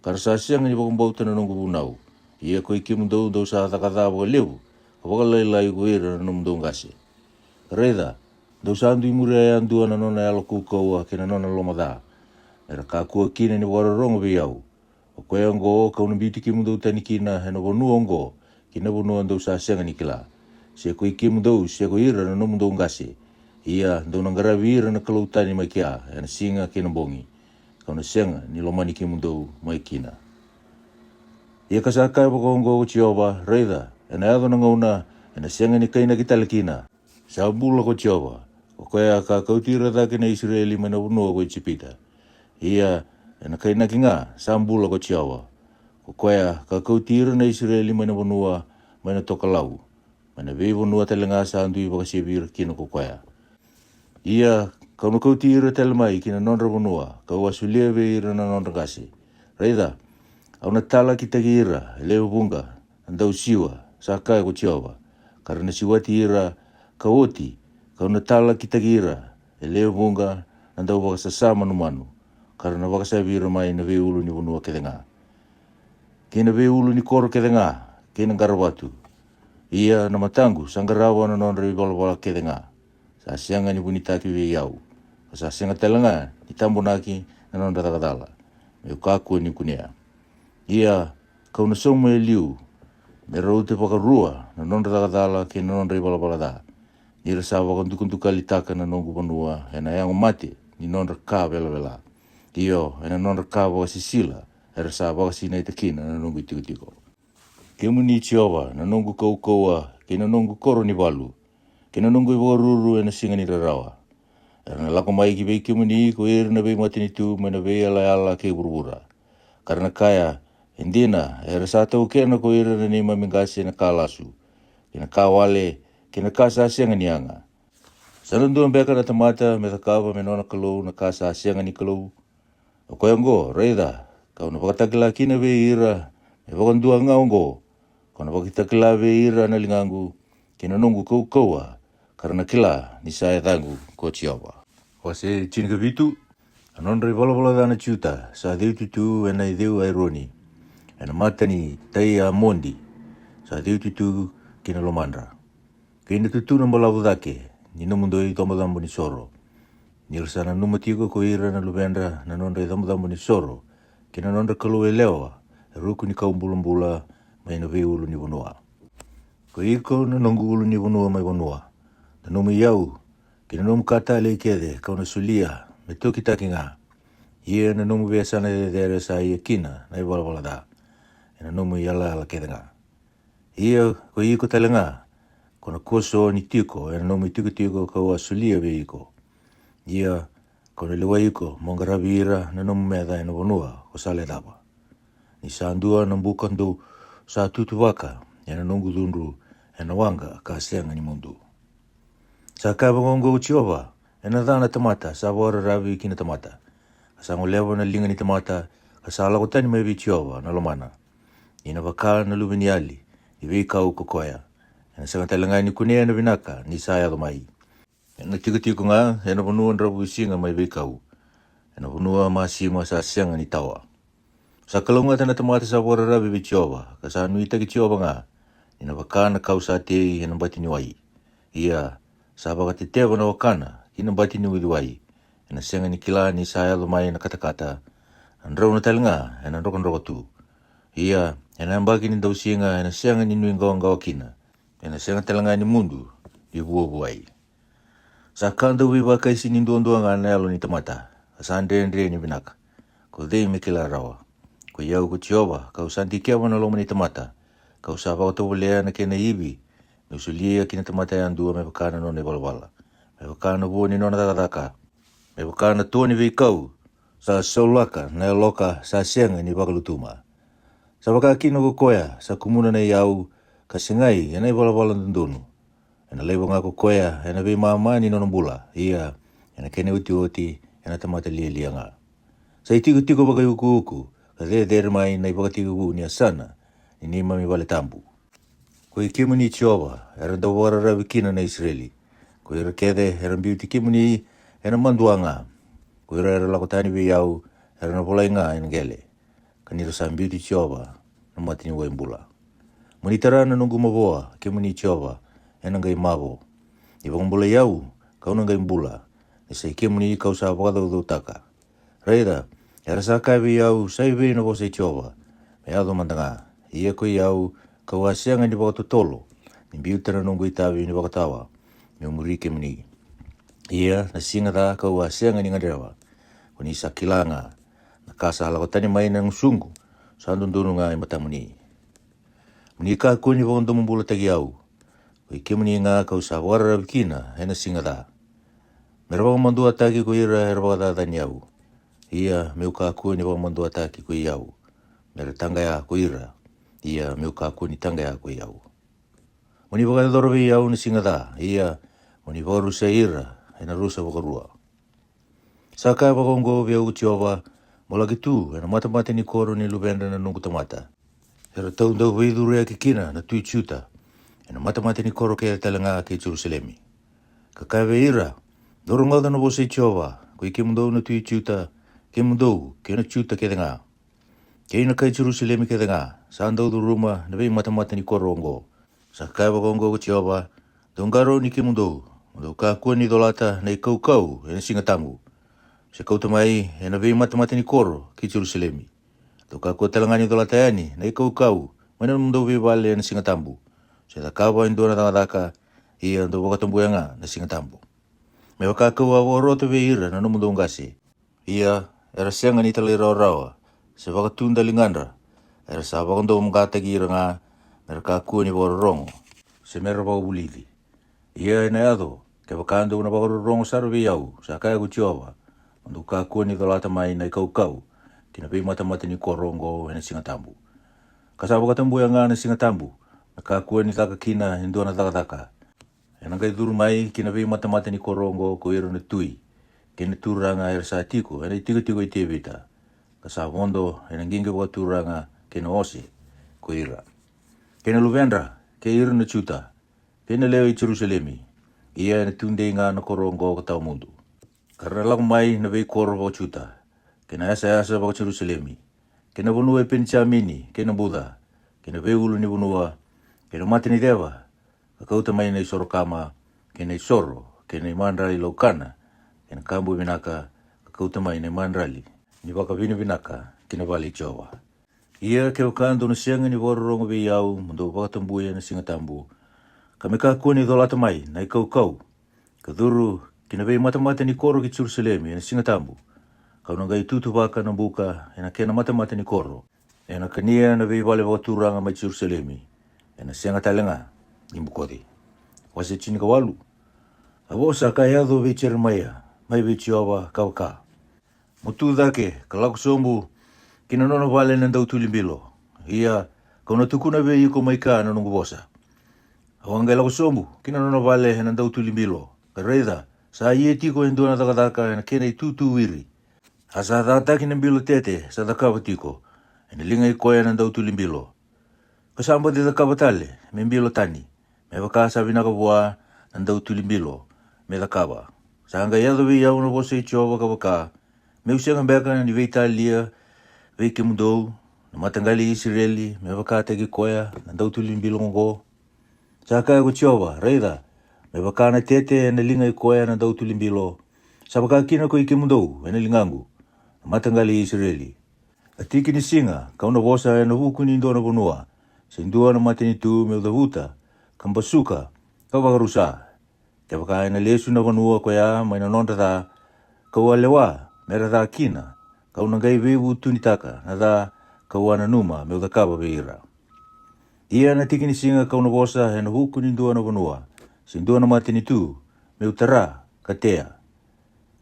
ka ra sa sega ni vakabauta na noqu vunau. Ia koi kemudou dou sa caka ca vakalevu ka vakalailai ko ira na nomudou qase. Ka raica, dou sa dui muria yadua na nona yalo kaukauwa kei na nona loma ca, me ra kakua kina ni vakarorogo vei au. O koya oqo kau na biuti kemudou tani kina ena vanua oqo, ki na vanua dou sa sega ni kila, se koi kemudou se ko ira na nomudou qase. Ia dou na qaravi ira na kalou tani mai kea ena siga kei na bogi, kau na sega ni lomani kemudou mai kina. Ia ka sa kaya vakaoqo ko Jiova, raica, ena yaco na gauna ena sega ni kainaki tale kina. Sa bula ko Jiova, ko koya ka kauti ira cake na Isireli mai na vanua ko Ijipita. Ia ena kainaki ga, sa bula ko Jiova, ko koya ka kauti ira na Isireli mai na vanua, mai na tokalau, mai na veivanua tale ga sa dui vakasevi ira kina ko koya. Ia kau na kauti ira tale mai ki na nodra vanua, kau a solia vei ira na nodra qase. Raica, au na talakitaki ira e lewe vuqa na dausiwa, sa kaya ko Jiova, ka ra na siwati ira. Ka oti, kau na talakitaki ira e lewe vuqa na dauvakasasamanumanu, ka ra na vakasavi ira mai na veiulu ni vanua kece ga, kei na veiulu ni koro kece ga, kei na qaravatu. Ia na mataqu sa qarava na nodra ivalavala kece ga. Sa sega ni vunitaki vei au, ka sa sega tale ga ni tabonaki na nodra caka cala, meu kakua ni kunea. Ia kau na sauma e liu me rauta vakarua na nodra caka cala kei na nodra ivalavala ca, ni ra sa vakadukadukalitaka na noqu vanua ena yago mate ni nodra ka velavela, io, ena nodra ka vakasisila era sa vakasinaita kina na noqu itikotiko. Kemuni Jiova, na noqu kaukauwa kei na noqu koro ni valu, kei na noqu ivakaruru ena siga ni rarawa. Era na lako mai ki vei kemuni ko ira na veimatanitu mai na veiyalayala kei vuravura, ka ra na kaya, e dina, era sa taukena ko ira na neimami qase na ka lasu, kei na ka wale, kei na ka sa sega ni yaga. Sa na dua beka na tamata me cakava me nona kalou na ka sa sega ni kalou? O koya oqo, raica, kau na vakatakila kina vei ira me vakadua ga oqo, kau na vakatakila vei ira na ligaqu kei na noqu kaukauwa, ka ra na kila ni sa yacaqu ko Jiova. Wase tinikavitu. A nodra ivalavala ca na Juta sa ceuti tu ena iceu Aironi, ena mata ni tai Amoni, sa ceuti tu ki na lomadra, kei na tutuna balavu cake ni nomudou icabocabo ni soro. Ni ra sa nanuma tiko ko ira na luvedra na nodra icabocabo ni soro kei na nodra kalou yalewa e ruku ni kau bulabula mai na veiulu ni vanua. Ko iko na noqu ulu ni vanua mai vanua, na nomu iyau kei na nomu ka talei kece kau na solia me tokitaki ga. Ia na nomu veiyasana cecere sa ia kina na ivalavala ca, ena nomu iyalayala kece ga. Ia ko iko tale ga, ko na kua so ni tiko ena nomu itikotiko kau a solia vei iko. Ia ko na lewai iko mo qaravi ira na nomu meca ena vanua ko sa lecava. Ni sa dua na buka dou sa tutuvaka ena noqu cudru ena waqa ka sega ni mudu. Sa kaya vakaoqo ko Jiova, ena ca na tamata sa vakararavi ki na tamata, ka sa goleva na liga ni tamata, ka sa lako tani mai vei Jiova na lomana. Ni na vaka na luveniyali ni veikau ko koya, ena sega tale ga ni kunea na vinaka ni sa yaco mai. Ena tikotiko ga ena vanua dravuisiga mai veikau, ena vanua masima sa sega ni tawa. Sa kalougata na tamata sa vakararavi vei Jiova, ka sa nuitaki Jiova ga, ni na vaka na kau sa tei ena bati ni wai. Ia sa vakateteva na wakana ki na bati ni uciwai, ena sega ni kila ni sa yaco mai na katakata, na drauna tale ga ena drokadroka tu. Ia ena yabaki ni dausiga ena sega ni nuiqawaqawa kina, ena sega tale ga ni mudu ni vuavuai. Sa ka dauveivakaisini duadua ga na yalo ni tamata, ka sa dredre ni vinaka. Ko cei me kila rawa? Ko i au ko Jiova, kau sa dikeva na loma ni tamata, kau sa vakatovolea na kena ivi, meu solia ki na tamata yadua me vaka na nona ivalavala, me vaka na vua ni nona cakacaka, me vaka na toa ni veikau sa saulaka na yaloka sa sega ni vakalutuma. Sa vaka kina ko koya sa kumuna na iyau, ka segai e na ivalavala dodonu. E na laiva ga ko koya e na veimama ni nona bula, ia e na kena iotioti e na tamata lialia ga. Sa itikotiko vakaiukuuku, ka cecere mai na ivakatekivu ni yasana ni neimami vale tabu. Ko i kemuni Jiova, era dau vakararavi kina na Isireli. Ko ira kece era biuti kemuni e na madua ga. Ko ira era lako tani vei au era na volai ga e na qele, ka ni ra sa biuti Jiova na mata ni wai bula. Mo ni tara na noqu mavoa, kemuni Jiova, e na qai mavo. Ni vakabulai au, ka'u na qai bula, ni sa i kemuni ka'u sa vakacaucautaka. Raica, era sa kaya vei au, sa i vei na vosa i Jiova? Me yaco mada ga. Ia ko i au, ka'u a sega ni vakatotolo ni biuta na noqu itavi ni vakatawa, me'u muri kemuni. Ia na siga ca ka'u a sega ni gadreva. Ko ni sa kila ga na ka sa lako tani mai na gusuqu, sa dodonu ga e matamuni. Mo ni kakua ni vakadomobulataki au. Ko i kemuni ga ka'u sa vakararavi kina e na siga ca. Me ra vakamaduataki ko ira era vakacacani au. Ia me'u kakua ni vakamaduataki ko i au. Me ra taqaya ko ira. Ia me'u kakua ni taqaya ko i au. Mo ni vakayacora vei au na siga ca, ia mo ni vakarusai ira e na rusa vakarua. Sa kaya vakaoqo vei au ko Jiova, mo laki tu e na matamata ni koro ni luvedra na noqu tamata. Era tau dau veicuruyaki kina na tui Juta, e na matamata ni koro kece tale ga kei Jerusalemi. Ka kaya vei ira, dou rogoca na vosa i Jiova, ko i kemudou na tui Juta, kemudou kei na Juta kece ga, kei na kai Jerusalemi kece ga, sa dau curuma na veimatamata ni koro oqo. Sa kaya vakaoqo ko Jiova, dou qarauni kemudou, mo dou kakua ni colata na i kaukau e na siga tabu, se kauta mai e na veimatamata ni koro ki Jerusalemi. Dou kakua tale ga ni colata yani na i kaukau mai na nomudou veivale e na siga tabu, se cakava e dua na cakacaka, ia dou vakatabuya ga na siga tabu. Me vaka ka'u a vakarota vei ira na nomudou qase. Ia era sega ni talairawarawa, se vakatu daligadra, era sa vakadomoqataki ira ga, me ra kakua ni vakarorogo, se me ra vakavulici. Ia e na yaco, kevaka dou na vakarorogo sara vei au, sa kaya ko Jiova, mo dou kakua ni colata mai na i kaukau ki na veimatamata ni koro oqo e na siga tabu, ka sa vakatabuya ga na siga tabu, me kakua ni caka kina e dua na cakacaka. E na qai curu mai ki na veimatamata ni koro oqo ko ira na tui kei na turaga era sa tiko e na i tikotiko i Tevita, ka sa vodo e na qiqi vakaturaga kei na ose ko ira, kei na luvedra, kei ira na Juta, kei na lewe i Jerusalemi. Ia e na tudei ga na koro oqo ka tawa mudu. Ka ra na lako mai na veikoro vaka-Juta, kei na yasayasa vaka-Jerusalemi, kei na vanua i Penijamini, kei na buca, kei na veiulu ni vanua, kei na mata ni ceva, ka kauta mai na i soro kama, kei na i soro, kei na i madrali laukana, kei na kabu vinaka, ka kauta mai na i madrali ni vakavinavinaka ki na vale i Jiova. Ia kevaka dou na sega ni vakarorogo vei au mo dou vakatabuya na siga tabu, ka me kakua ni colata mai na i kaukau, ka curu ki na veimatamata ni koro ki Jerusalemi e na siga tabu, ka'u na qai tutuvaka na buka e na kena matamata ni koro, e na kania na veivale vakaturaga mai Jerusalemi, e na sega tale ga ni bokoci. Wase tinikawalu. A vosa ka yaco vei Jeremaia mai vei Jiova, ka vaka, mo tu cake ka lako sobu ki na nona vale na dautuli bilo. Ia ka'u na tukuna vei iko mai ka na noqu vosa. Au a qai lako sobu ki na nona vale na dautuli bilo, ka raica, sa ia tiko e dua na cakacaka e na kena i tutu wiri. A sa cataki na bilo tete sa cakava tiko e na liga i koya na dautuli bilo, ka sa baci cakava tale me bilo tani, me vaka sa vinaka vua na dautuli bilo me cakava. Sa qai yaco vei au na vosa i Jiova, ka vaka, me'u sega beka ni veitalia vei kemudou na mataqali i Isireli me vakataki koya na dautuli bilo oqo? Sa kaya ko Jiova, raica, me vaka na tete e na liga i koya na dautuli bilo, sa vaka kina ko i kemudou e na ligaqu, na mataqali i Isireli. A tiki ni siga ka'u na vosa e na vuku ni dua na vanua, se dua na matanitu me'u cavuta, ka basuka, ka vakarusa. Kevaka e na lesu na vanua koya mai na nodra ca, ka'u a lewa me ra ca kina, ka'u na qai veivutunitaka na ca ka'u a nanuma me'u cakava vei ira. Ia na tiki ni siga ka'u na vosa e na vuku ni dua na vanua, se dua na matanitu, me'u tara, ka tea.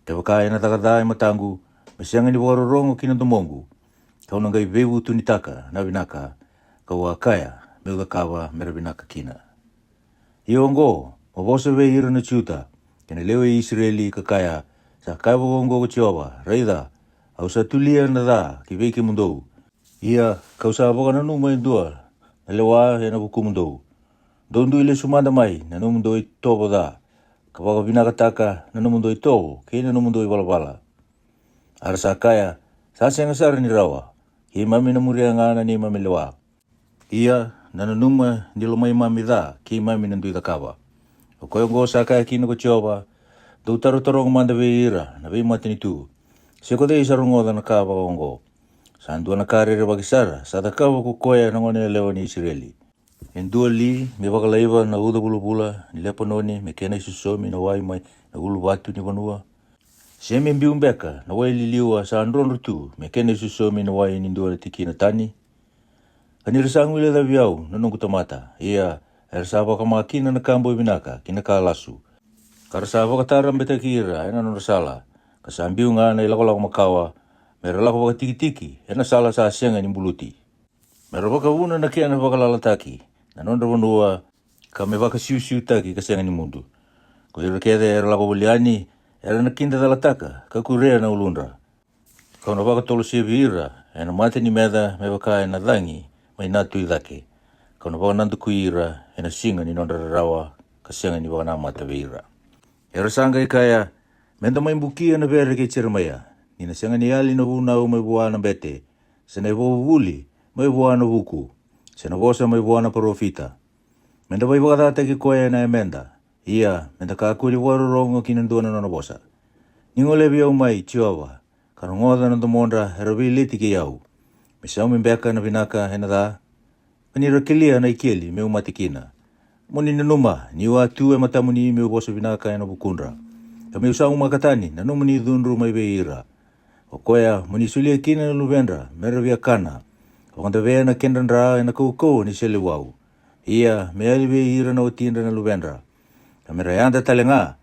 Kevaka ena caka ca e mataqu, me sega ni vakarorogo ki na domoqu, ka'u na qai veivutunitaka na vinaka ka'u a kaya me'u cakava me ra vinaka kina. Ia oqo, mo vosa vei ira na Juta kei na lewe i Isireli, ka kaya, 'Sa kaya vakaoqo ko Jiova: Raica, au sa tulia na ca ki vei kemudou, ia ka'u sa vakananuma e dua na lewa e na vukumudou. Dou dui lesu mada mai na nomudou i tovo ca, ka vakavinakataka na nomudou i tovo kei na nomudou i valavala.' A ra sa kaya, 'Sa sega sara ni rawa, keimami na muria ga na neimami lewa.' Ia na nanuma ni lomaimami ca keimami na dui cakava. O koya oqo sa kaya kina ko Jiova: Dou tarotaroga mada vei ira na veimatanitu, se ko cei sa rogoca na ka vakaoqo. Sa dua na ka rerevaki sara sa cakava ko koya na goneyalewa ni Isireli. E dua li me vakalaiva na uca vulavula ni Lepanoni, me kena isosomi na wai mai na uluvatu ni vanua? Se me biu beka na wai liliwa sa drodro tu, me kena isosomi na wai ni dua na tikina tani? Ka ni ra sa guilecavi au na noqu tamata, ia era sa vakama kina na ka boi vinaka ki na ka lasu, ka ra sa vakatarabetaki ira e na nodra sala, ka sa biu ga na ilakolako makawa, me ra lako vakatikitiki e na sala sa sega ni buluti, me ra vakavuna na kena vakalalataki na nodra vanua, ka me vakasiusiutaki ka sega ni mudu. Ko ira kece era lako voli yani, era na kidacalataka ka kurea na uludra. Ka'u na vakatolosevi ira e na mata ni meca, me vaka e na cagi mai na tu i cake. Ka'u na vakanadakui ira e na siga ni nodra rarawa, ka sega ni vakanamata vei ira. Era sa qai kaya, 'Me da mai bukia na vere kei Jeremaia, ni na sega ni yali na vunau mai vua na bete, se na ivakavuvuli mai vua na vuku, se na vosa mai vua na parofita. Me da vaivakacataki koya e na yameda, ia me da kakua ni vakarorogo ki na dua na nona vosa.' Ni golevi au mai, Jiova, ka rogoca na domodra era veileti kei au, me saumi beka na vinaka e na ca, ka ni ra kelia na ikeli me'u mate kina. Mo ni nanuma ni'u a tu e matamuni me'u vosa vinaka e na vukudra, ka me'u saumaka tani na nomuni cudru mai vei ira. O koya mo ni solia kina na luvedra me ra via kana, vakadavea na kedra dra e na kaukauwa ni seleiwau. Ia me yali vei ira na watidra na luvedra, ka me ra yada tale ga,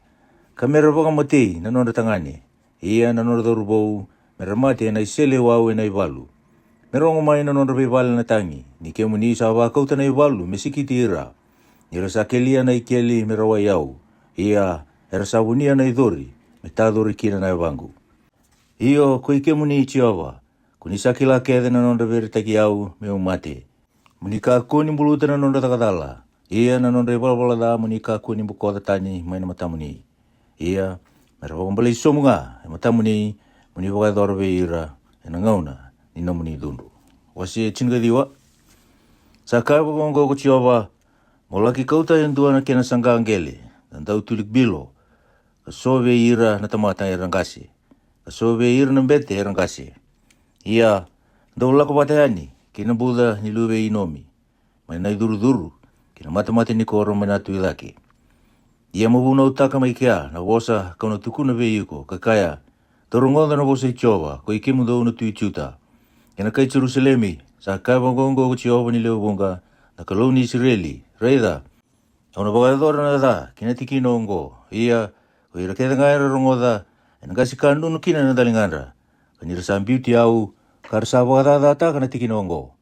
ka me ra vakamatei na nodra tagane, ia na nodra cauravou me ra mate e na iseleiwau e na ivalu. Me rogo mai na nodra veivale na tagi, ni kemuni sa vakauta na ivalu me sikiti ira. Ni ra sa kelia na ikeli me rawai au, ia era sa vunia na icori me tacori kina na yavaqu. Io, ko i kemuni, Jiova, ko ni sa kila kece na nodra veretaki au me'u mate. Mo ni kakua ni buluta na nodra caka cala, ia na nodra ivalavala ca mo ni kakua ni bokoca tani mai na matamuni. Ia me ra vakabalei sobu ga e matamuni, mo ni vakayacora vei ira e na gauna ni nomuni cudru. Wase tinikaciwa. Sa kaya vakaoqo ko Jiova: Mo laki kauta e dua na kena saqa qele, na dau tuli bilo, ka so vei ira na tamata era qase, ka so vei ira na bete era qase. Ia dou lako vata yani ki na buca ni luve i Inomi, mai na icurucuru ki na matamata ni koro mai na tu i cake. Ia mo vunautaka mai kea na vosa ka'u na tukuna vei iko, ka kaya, 'Dou rogoca na vosa i Jiova, ko i kemudou na tu i Juta kei na kai Jerusalemi. Sa kaya vakaoqo ko Jiova ni lewe vuqa, na Kalou ni Isireli: Raica, au na vakayacora na ca ki na tikina oqo. Ia ko ira kece ga era rogoca, ena qasi ka nunu kina na daligadra. Ka ni ra sa biuti au, ka ra sa vakacacataka na tikina oqo,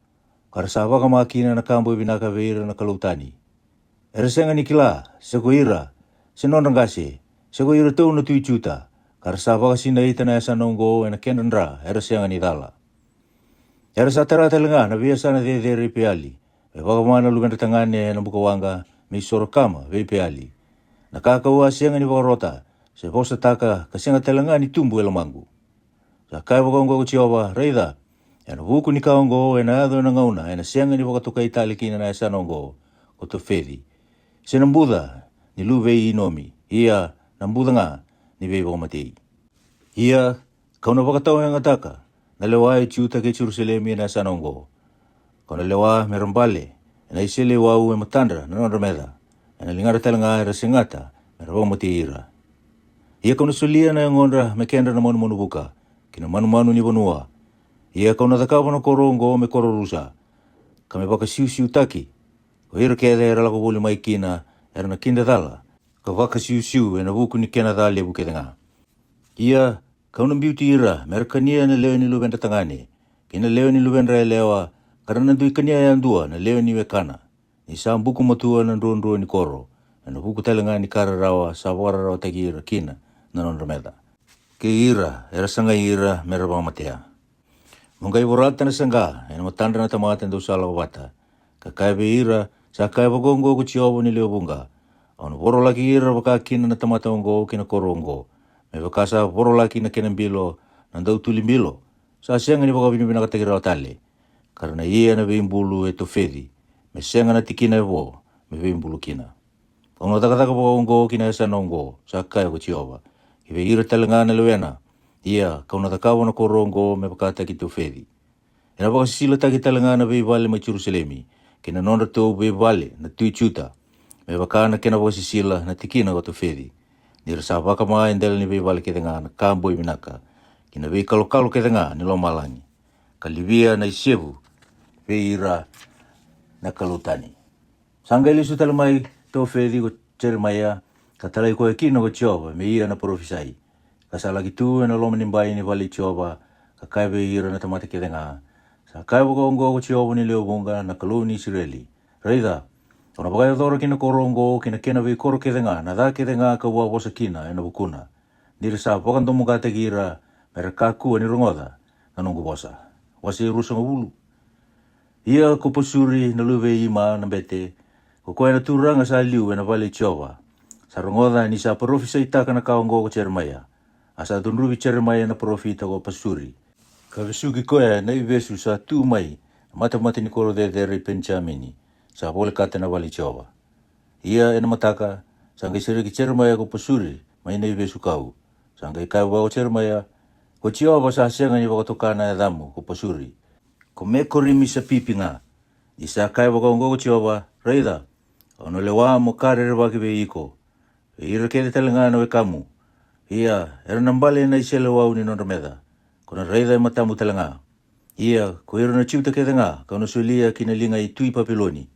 ka ra sa vakama kina na ka boi vinaka vei ira na kalou tani. Era sega ni kila se ko ira, se nodra qase, se ko iratou na tu i Juta, ka ra sa vakasinaita na yasana oqo e na kedra dra era sega ni cala. Era sa tara tale ga na veiyasana cecere i Peali, me vakama na luvedra tagane e na bukawaqa, me isoro kama vei Peali. Na ka ka'u a sega ni vakarota se vosataka, ka sega tale ga ni tubu e lomaqu. Sa kaya vakaoqo ko Jiova: Raica, e na vuku ni ka oqo e na yaco e na gauna e na sega ni vakatokai tale kina na yasana oqo ko Tofeci, se na buca ni luve i Inomi, ia na buca ga ni veivakamatei. Ia ka'u na vakatawayagataka na lewa e Juta kei Jerusalemi e na yasana oqo. Ka'u na lewa me ra bale e na iseleiwau e matadra na nodra meca, e na ligadra tale ga era segata me ra vakamatei ira. Ia ka'u na solia na yagodra me kedra na manumanu vuka, ki na manumanu ni vanua. Ia ka'u na cakava na koro oqo me koro rusa, ka me vakasiusiutaki. Ko ira kece era lako voli mai kina era na kidacala, ka vakasiusiu e na vuku ni kena ca levu kece ga. Ia ka'u na biuti ira me ra kania na lewe ni luvedra tagane kei na lewe ni luvedra yalewa, ka ra na dui kania yadua na lewe ni wekana. Ni sa buku matua na druadrua ni koro, e na vuku tale ga ni ka rarawa sa vakararawataki ira kina na nodra meca, kei ira era sagai ira me ra vakamatea. Mo qai vorata na saqa e na matadra na tamata dou sa lako vata, ka kaya vei ira, 'Sa kaya vakaoqo ko Jiova ni lewe vuqa: Au na vorolaki ira vaka kina na tamata oqo kei na koro oqo, me vaka sa vorolaki na kena bilo na dautuli bilo, sa sega ni vakavinavinakataki rawa tale, ka ra na ia na veibulu e Tofeci, me sega na tikina e vo me veibulu kina. Au na cakacaka vakaoqo ki na yasana oqo,' sa kaya ko Jiova, 'ki vei ira tale ga na lewena. Ia ka'u na cakava na koro oqo me vakataki Tofeci. Ena vakasisilataki tale ga na veivale mai Jerusalemi, kei na nodratou veivale na tui Juta, me vaka na kena vakasisila na tikina ko Tofeci. Ni ra sa vakama e dela ni veivale kece ga na ka boi vinaka, ki na veikalokalo kece ga ni lomalagi, ka livia na isevu vei ira na kalou tani. Sa qai lesu tale mai Tofeci ko Jeremaia, ka talai koya kina ko Jiova me ia na parofisai. Ka sa laki tu e na loma ni bai ni vale i Jiova, ka kaya vei ira na tamata kece ga, 'Sa kaya vakaoqo ko Jiova ni lewe vuqa, na Kalou ni Isireli: Raica, au na vakayacora ki na koro oqo kei na kena veikoro kece ga na ca kece ga ka'u a vosa kina e na vukuna, ni ra sa vakadomoqataki ira me ra kakua ni rogoca na noqu vosa.'" Wase e ruasagavulu. Ia ko Pasuri na luve i Ima na bete, ko koya na turaga sa liu e na vale i Jiova, sa rogoca ni sa parofisaitaka na ka oqo ko Jeremaia. A sa cudruvi Jeremaia na parofita ko Pasuri, ka vesuki koya na ivesu sa tu mai na matamata ni koro cecere i Penijamini, sa volekata na vale i Jiova. Ia e na mataka, sa qai sereki Jeremaia ko Pasuri mai na ivesu kau. Sa qai kaya vua ko Jeremaia, "Ko Jiova sa sega ni vakatoka na yacamu ko Pasuri, ko Mekorimi sa pipi ga. Ni sa kaya vakaoqo ko Jiova: Raica, au na lewa mo ka rerevaki vei iko, vei ira kece tale ga na wekamu. Ia era na bale na iseleiwau ni nodra meca, ko na raica e matamu tale ga. Ia ko ira na Juta kece ga ka'u na solia ki na liga i tui Papiloni,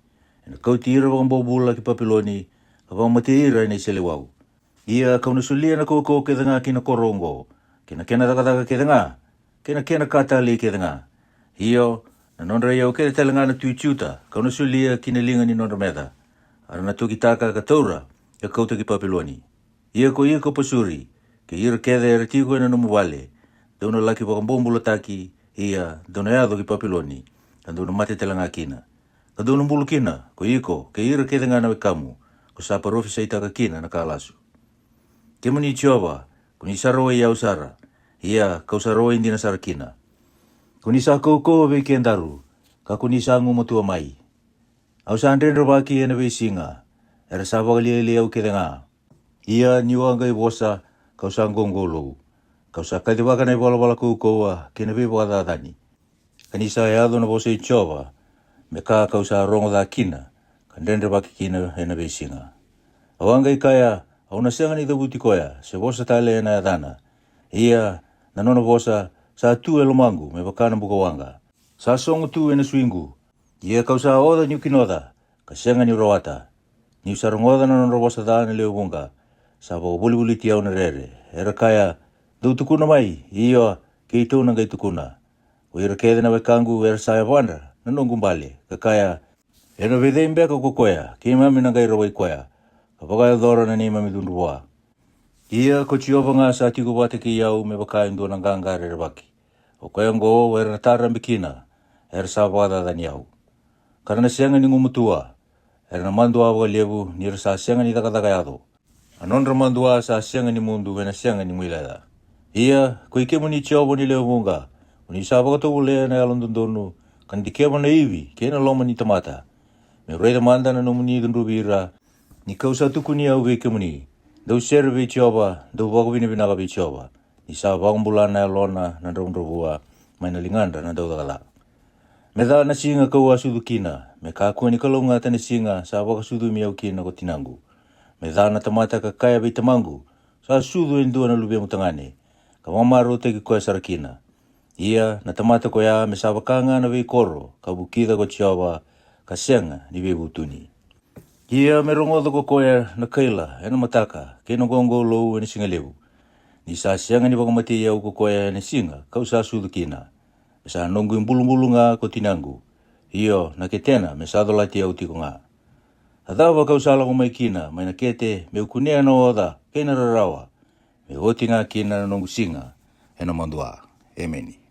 e na kauti ira vakabobula ki Papiloni, ka vakamatei ira e na iseleiwau. Ia ka'u na solia na kaukauwa kece ga ki na koro oqo, kei na kena cakacaka kece ga, kei na kena ka talei kece ga. Io, na nodra iyau kece tale ga na tui Juta ka'u na solia ki na liga ni nodra meca, a ra na tokitaka ka taura ka kauta ki Papiloni. Ia ko iko Pasuri, kei ira kece era tiko e na nomu vale, dou na laki vakabobulataki, ia dou na yaco ki Papiloni, ka dou na mate tale ga kina, ka dou na bulu kina, ko iko kei ira kece ga na wekamu, ko sa parofisaitaka kina na ka lasu. Kemuni Jiova, ko ni sa rawai au sara, ia ka'u sa rawai dina sara kina. Ko ni sa kaukauwa vei kedaru, ka ko ni sa gumatua mai. Au sa dredrevaki e na veisiga, era sa vakalialiai au kece ga. Ia ni'u a qai vosa, ka'u sa qoqolou, ka'u sa kacivaka na ivalavala kaukauwa kei na veivakacacani. Ka ni sa yaco na vosa i Jiova, me ka ka'u sa rogo ca kina, ka dredrevaki kina e na veisiga. Au a qai kaya, 'Au na sega ni cavuti koya, se vosa tale e na yacana.' Ia na nona vosa sa tu e lomaqu me vaka na bukawaqa, sa sogo tu e na suiqu. Ia ka'u sa oca ni'u kinoca, ka sega ni'u rawata. Ni'u sa rogoca na nodra vosa ca na lewe vuqa, sa vakavolivoliti au na rere, era kaya, 'Dou tukuna mai, io, keitou na qai tukuna.' Ko ira kece na wekaqu era sa yavadra na noqu bale, ka kaya, 'Ena veicei beka ko koya keimami na qai rawai koya, ka vakayacora na neimami cudru vua?' Ia ko Jiova ga sa tiko vata kei au me vaka e dua na qaqa rerevaki. O koya oqo era na tarabe kina era sa vakacacani au, ka ra na sega ni gumatua. Era na madua vakalevu ni ra sa sega ni cakacaka yaco. A nodra madua sa sega ni mudu ena sega ni guileca. Ia ko i kemuni Jiova ni lewe vuqa, ko ni sa vakatovolea na yalododonu, ka dikeva na ivi kei na loma ni tamata. Me'u raica mada na nomuni cudruvi ira, ni ka'u sa tukuni au vei kemuni. Dou sere vei Jiova, dou vakavinavinaka vei Jiova, ni sa vakabula na yalona na dravudravua mai na ligadra na daucaka ca. Me ca na siga ka'u a sucu kina, me kakua ni kalougata na siga sa vakasucumi au kina ko tinaqu. Me ca na tamata ka kaya vei tamaqu, 'Sa sucu e dua na luvemu tagane,' ka vakamarautaki koya sara kina. Ia na tamata koya me sa vaka ga na veikoro ka vukica ko Jiova, ka sega ni veivutuni. Ia me rogoca ko koya na kaila e na mataka, kei na qoqolou e na siga levu. Ni sa sega ni vakamatei au ko koya e na siga ka'u sa sucu kina. Me sa noqu i bulubulu ga ko tinaqu, io, na ketena me sa colati au tiko ga. A cava ka'u sa lako mai kina mai na kete, me'u kunea na oca kei na rarawa? Me oti ga kina na noqu siga e na madua. Emeni.